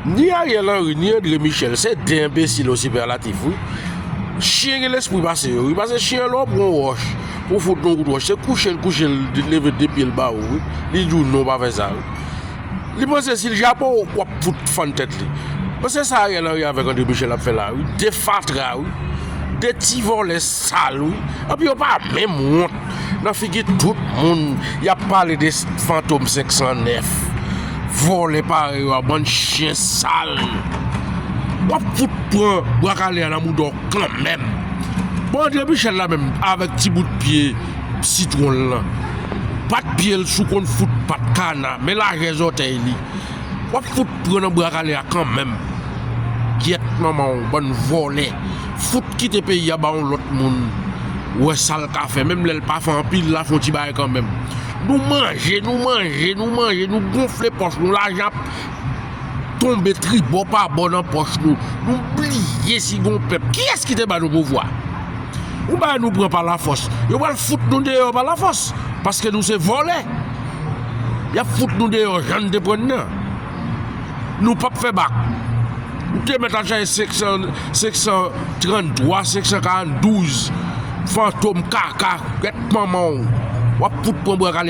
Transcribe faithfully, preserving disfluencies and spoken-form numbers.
Ni Ariel Henry, ni André Michel, se de enbesil o sipèlatif, wi. Chen gen lespri pase yo, wi. Pase chen an, lè w pran yon wòch pou w fout yon kout wòch, se kouche l kouche l, leve de pye l ba ou, wi. Li di w non, pa fè sa, wi. Li panse si l jape w, w ap fout fann tèt li. Men se sa Ariel Henry avèk André Michel ap fè la, wi. De fatra, wi. De ti vòlè sal, wi. Epi yo pa menm wont nan figi tout moun. Y ap pale de Fantom senk san nèf. Vòlè parèy yo a, bann chen sal. W ap fout pran bwa kale a nan mouda w kanmenm. Bon, André Michel la menm, avèk ti bout pye sitwon l lan. Pat pye l sou konn fout pat kana, men lajè zòtèy li. W ap fout pran nan bwa kale a kanmenm. Gyèt manman w, bann vòlè. Fout kite peyi a ba yon lòt moun. Wè sa l ka fè, menm lè l pa fè anpil, l a fè yon ti bagay kanmenm. Nou manje, nou manje, nou manje, nou gonfle pòch nou, lajan ap tonbe tribò pa bò nan pòch nou. Nou bliye si gon pèp. Kiyès ki te ba nou pouvwa? Yon bagay nou pran pa lafòs. Yo pral fout nou deyò pa lafòs. Paske nou se vòlè. Y ap fout nou deyò jan n te pran n nan. Nou p ap fè bak. Ou te mèt al chache senk san, senk san tranntwa, senk san karanndouz. Fantom kaka, gyèt manman w. W ap fout pran bwa kale.